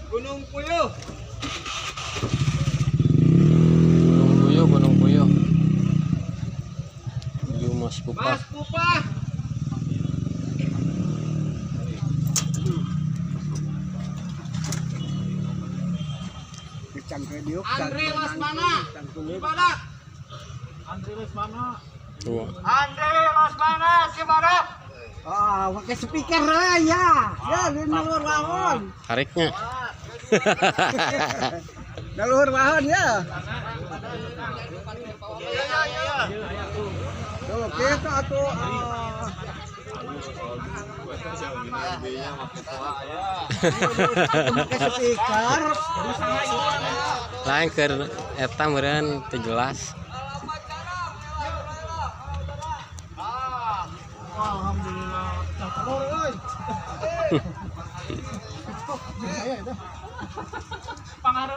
Gunung Puyuh. Gunung Puyuh, Gunung Puyuh. Yu Mas Pupa. Mas Pupa. Andre Lesmana. Cibadak. Andre Lesmana. Andre Lesmana Cibadak. Ah, pakai speaker ya. Ya, di luhur wahon. Tariknya. Di luhur wahon ya. Tuh, kita atuh pakai speaker. Lain keur eta meureun teu jelas. Alhamdulillah. Telur euy. Saya itu.